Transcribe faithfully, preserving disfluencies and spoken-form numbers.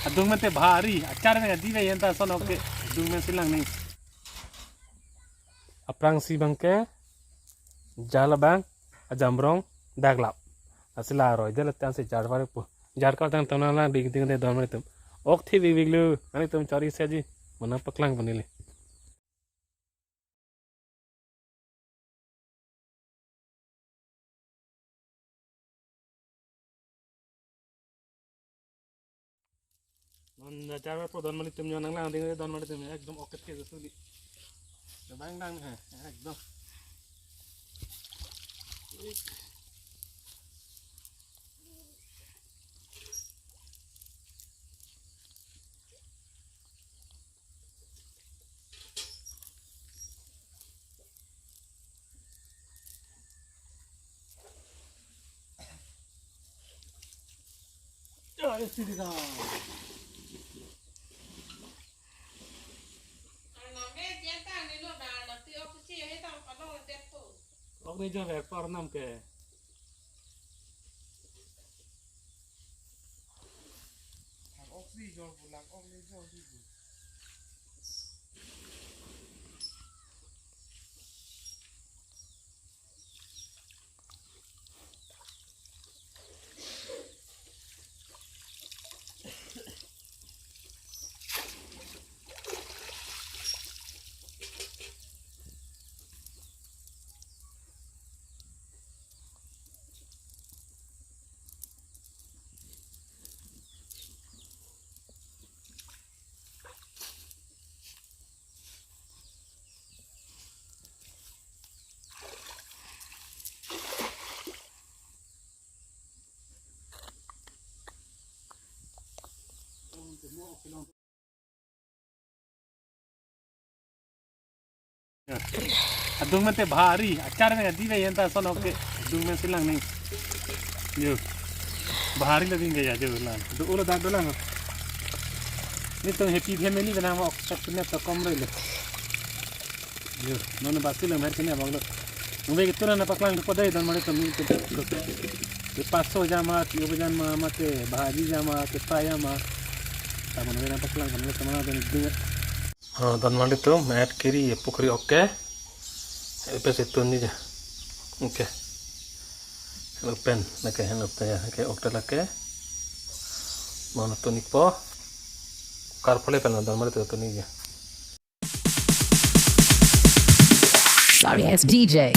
Adung pen te bhari, achar pen adi ve yenta son oke. Adung pen si lang ni. Aphrangsi abang ke jal abang ajamrong daklap. Lasi la aroi det le tan si jar pare pu. Jar kal tang tang nanglang ding ding de don mari tum. Ok thi big big lu, ani tum chori se ji. Mana paklang pon neli. Non jar jar po don mari tum nyo nanglang ding don mari tum ekdom oket ke tu di. Bang lang hai ekdom. Jai Shri Ram. Ok ni jo ver por nam ke. Ang ok ni jo, bulang ok ni jo, di bu. Adung pen te bhari, achar pen adi ve yenta son oke. Adung pen si lang ni. Yo. Bhari la ding gaya jo lang. Do ulo dak do lang. Ni tum happy family bana mo ok sak punya to kom re le. Yo, non basi lang mer kene abang lo. Nungbe kitu na paklang ko dai don mari tum ni tu. Ke paso jama, tiyo bajan ma mate, bhaji jama, ke pa jama. Tabun vera paklang kan le tamana don ding. Ha, don mari tum, mer kiri pukri oke. Epe se tun ni ja. Oke. Open, lake hen open ya, ke ok lake. Mana tun ni po. Kar pole pen don mari tu tun ni ja. Sorry ass D J.